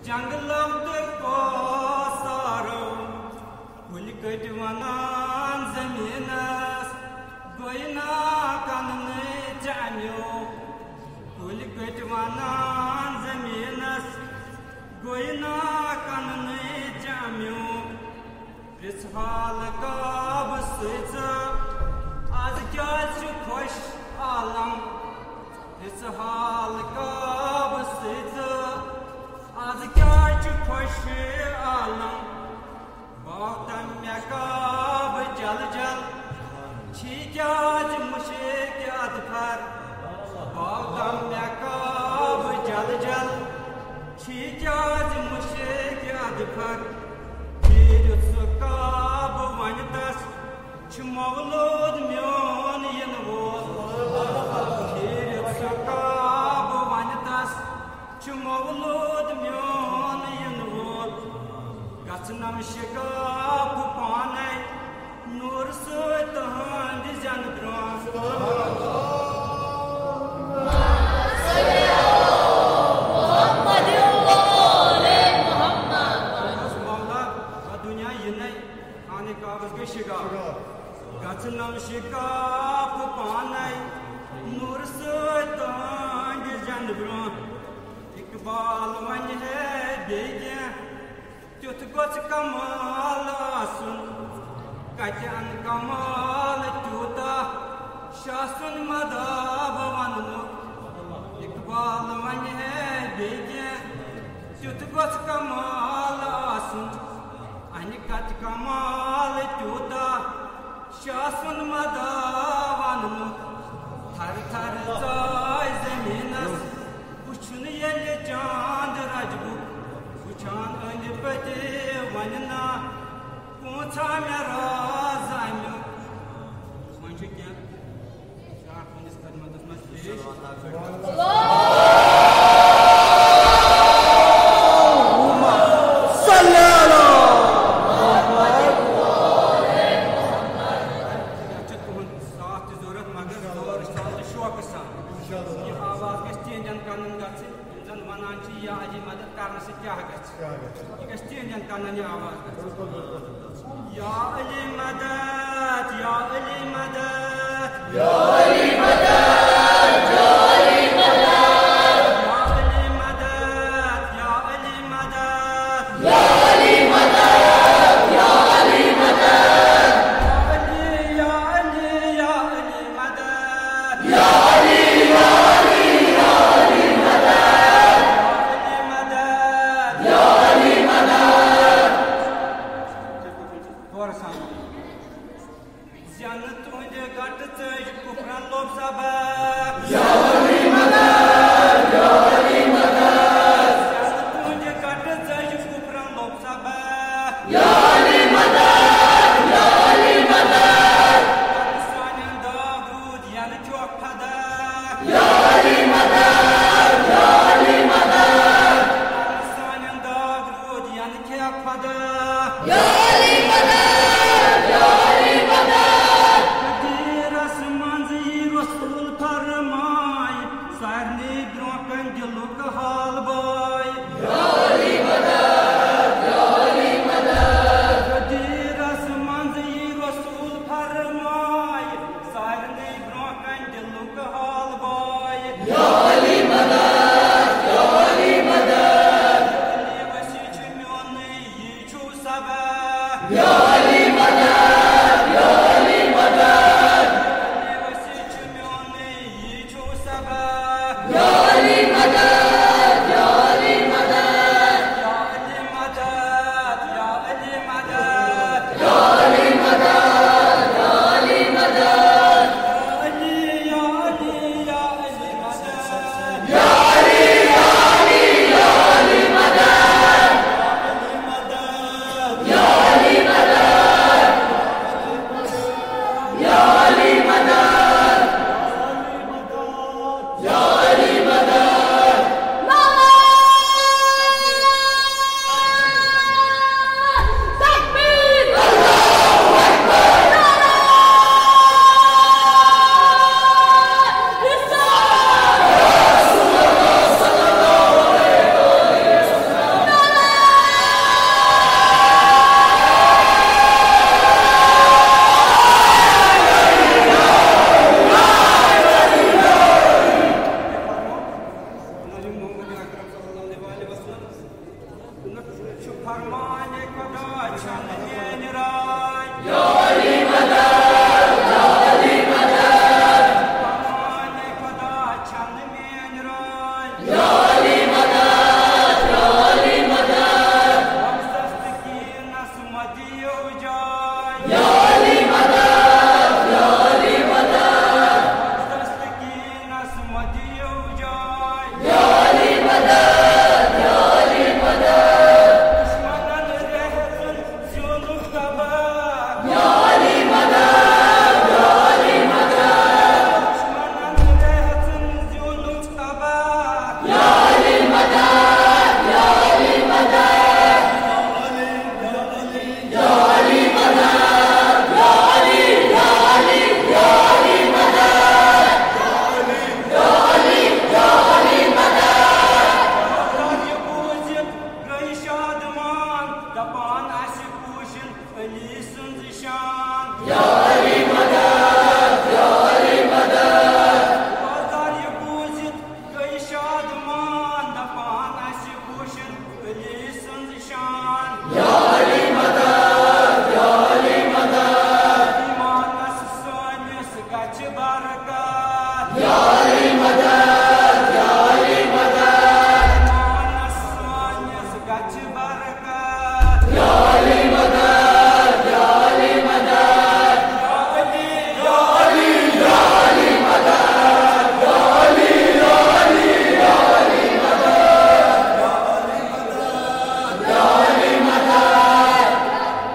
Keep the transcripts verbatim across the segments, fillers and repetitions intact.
جنگلو تہٕ کوثرو کُلۍ کٔٹۍ ونان زٔمیٖنس، گوٚے نا کننٕے ژےٚ امیُک؟ کُلۍ کٔٹۍ ونان زٔمیٖنس، گوٚے نا کننٕے ژےٚ امیُک؟ پرٛژھ حال کعبہٕ سٕے ژٕ، از کیٛازِ چھُ خۄش عالم؟ پرٛژھ حال کعبہٕ سٕے ژٕ، از کیٛازِ چھُ خۄش عالم؟ باو تم مےٚ کعبہٕ جل جل، چھی کیٛازِ مُشرِک اَدفر؟ باو تم مےٚ کعبہٕ جل جل، چھی کیٛازِ مُشرِک اَدفر؟ پھیٖرِتھ سُہ کعبہٕ وۄنۍ تس، چھُ مولود میون یِنہٕ وول۔ پھیٖرِتھ سُہ کعبہٕ وۄنۍ تس، چھُ مولود میون یِنہٕ وول۔ گژھنم شِکاف پانے نوٗر سۭتۍ تُہنٛدِ زٮ۪نہٕ برٛونٛہہ۔ محمد وآل محمد۔ اوس مولا و دُنیا یِنَے، خانہ کعبس گٔے شِکاف۔ گژھنم شِکاف پانے نوٗر سۭتۍ تُہنٛدِ زٮ۪نہٕ برٛونٛہہ۔ اقبال ونہِ ہے بیٚیہِ کینٛہہ، تیُتھ گوٚژھ کمال آسُن۔ کتہِ ان کمال تیوٗتاہ، شاہ سُنٛد مداح وننُک۔ اقبال ونہِ ہے بیٚیہِ کینٛہہ، تیُتھ گوٚژھ کمال آسُن۔ انہِ کتہِ کمال تیوٗتاہ، شاہ سُنٛد مداح وننُک۔ تھر تھر ژاے زٔمیٖنس، وُچھُن ییٚلہِ چاند رجبُک۔ وُچھان أنٛدۍ پٔتۍ ونہِ نا، پوٗنٛژھا مےٚ راز امیُک۔ وۄنۍ چھُ کینٛہہ شعر تُہنٛدِس خدمتس منٛز پیش۔ یتھ چھُ تُہُنٛد ساتھ تہِ ضروٗرت، مگر زورٕ سان تہٕ شوقہٕ سان۔ یہِ آواز گژھِ تِہنٛدٮ۪ن کنن گژھٕنۍ، یِم زن ونان چھِ، یا علی مدد کرنہٕ سۭتۍ کیٛاہ گژھِ؟ یہِ گژھِ تِہنٛدٮ۪ن کنن یہِ آواز گژھٕنۍ۔ یا علی مدد، یا علی مدد۔ یا علی مدد، یا علی مدد۔ یا علی، یا علی، یا علی مدد۔ یا علی، یا علی، یا علی مدد۔ یا علی مدد۔ یا علی مدد۔ غورٕ سان۔ زینہٕ تُہنٛدِ گٹہٕ ژٔج کفرن لوٚب سبق۔ یا علی مدد، یا علی مدد۔ زینہٕ تُہنٛدِ گٹہٕ ژٔج کفرن لوٚب سبق۔ یا علی مدد، یا علی مدد۔ سانٮ۪ن داغ روٗد ینہٕ چوک فدق۔ یا علی مدد، یا علی مدد۔ سانٮ۪ن داغ فرمانِ خدا چھنہٕ میٲنۍ راے۔ یا علی مدد، یا علی مدد۔ فرمانِ خدا چھنہٕ میٲنۍ راے۔ یا علی مدد، یا علی مدد۔ وقتس تہٕ کینس مہ دِیو جاے۔ یا علی مدد، یا علی مدد۔ وقتس تہٕ کینس مہ دِیو جاے۔ یا علی مدد، یا علی مدد۔ دشمنن رہژن زیونُک تباہ۔ یا علی مدد، یا علی مدد۔ دشمنن رہژن زیونُک تباہ۔ یا علی مدد، یا علی مدد۔ علی سٕنٛز شان۔ یا علی مدد، یا علی مدد۔ بازار یہِ بوٗزِتھ گٔے شادمان، دپان اسہِ پوشن علی سٕنٛز شان۔ یا علی مدد، یا علی مدد۔ ایمانس سٲنِس گژھِ برکت۔ یا علی مدد، یا علی مدد۔ ایمانس سٲنِس گژھِ برکت۔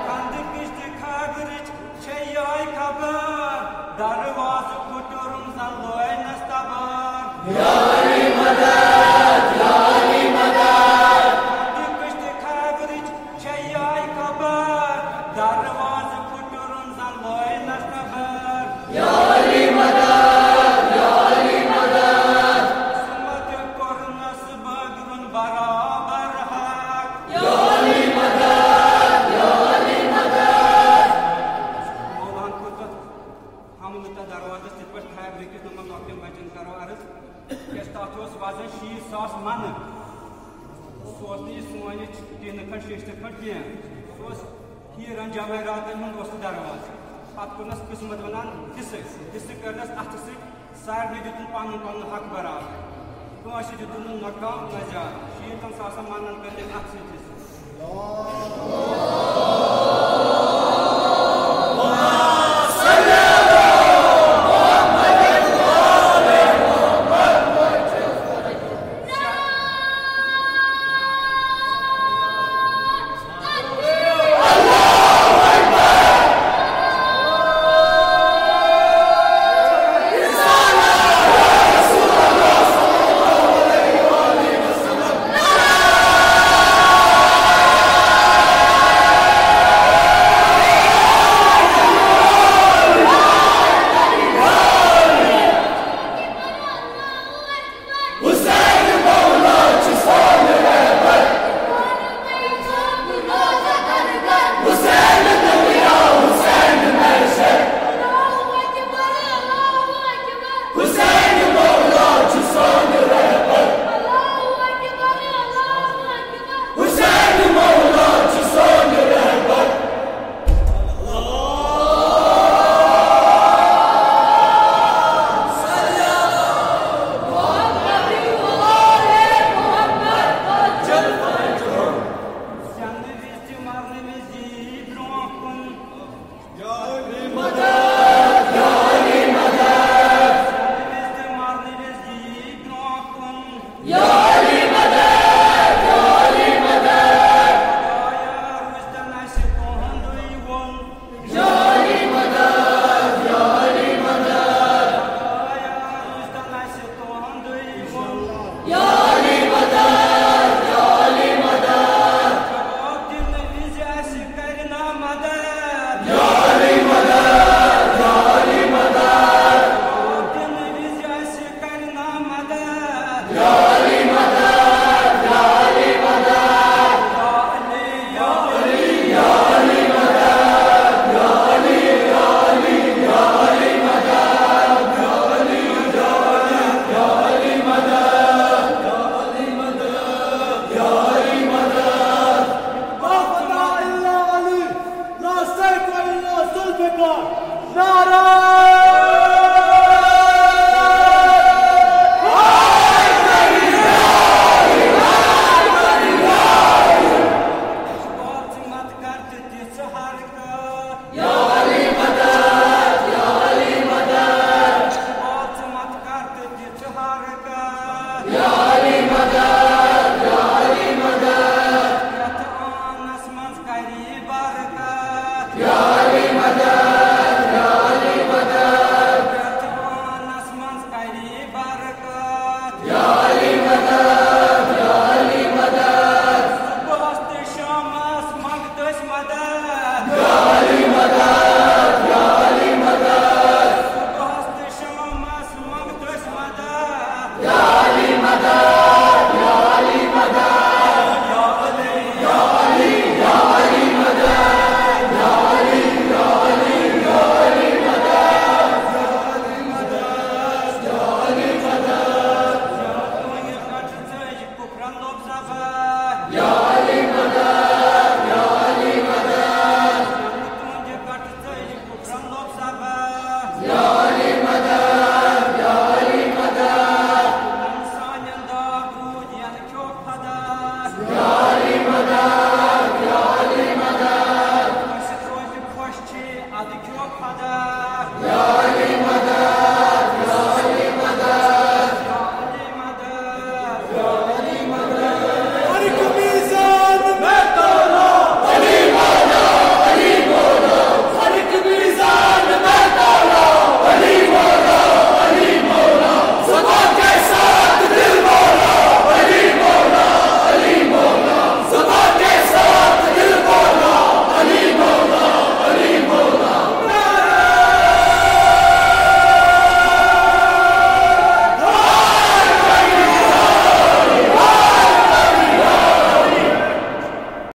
خندقٕچ تہٕ خاگرٕچ چھے یِہوٚے خبر، دروازٕ پھُٹرُن زن لٲنس تبر۔ یا علی مدد، یا علی مدد۔ خندقٕچ تہٕ خاگرٕچ چھے یِہوٚے خبر، دروازٕ پھُٹرُن زن لٲنس تبر۔ یا علی مدد، یا علی مدد۔ قسمت کوٚرنس بٲگرُن برابر حق۔ یا علی مدد، یا علی مدد۔ مولاہن کوٚر تتھ حملہٕ تہٕ دروازس تِتھ پٲٹھۍ خیال رٔکھِتھ، تِمن لۄکٹٮ۪ن بچن کرو عرض، کیازِ تتھ اوس وزن شیٖتھ ساس منہٕ۔ سُہ اوس نہٕ یہِ سون یہِ ٹیٖنہٕ کھنٛڈ، شیشتٕر کھنٛڈ کینٛہہ۔ سُہ اوس ہیرن جواہراتن ہُنٛد اوس سُہ دروازٕ۔ پتہٕ کوٚرنس قسمت ونان حصہٕ، حصہٕ کٔرنس اتھٕ سۭتۍ۔ سارنٕے دیُتُن پنُن پنُن حق برابر۔ کٲنٛسہِ دیُتُن نہٕ نہ کم نہ زیادٕ۔ شیٖتن ساسن منن کٔر تٔمۍ اتھٕ سۭتۍ حصہٕ۔ زینہٕ وِزِ تہِ مرنہٕ وِزِ یی برٛونٛہہ کُن۔ یا علی مدد، یا علی مدد۔ زینہٕ وِزِ تہِ مرنہٕ وِزِ یی برٛونٛہہ کُن۔ یا علی مدد، یا علی مدد۔ خدایا، روزتن اسہِ تُہُنٛدُے ووٚن۔ یا علی مدد، یا علی مدد۔ خدایا، روزتن اسہِ تُہُنٛدُے ووٚن۔ یا علی مدد، یا علی مدد۔ جواب دِنہٕ وِزِ اسہِ کرِ نا مدد۔ یا علی مدد، یا علی مدد۔ جواب دِنہٕ وِزِ اسہِ کرِ نا مدد۔ یا علی مدد، یا علی مدد۔ یا علی، یا علی، یا علی مدد۔ یا علی، یا علی، یا علی مدد۔ یا علی، یا علی، یا علی مدد۔ یا علی مدد۔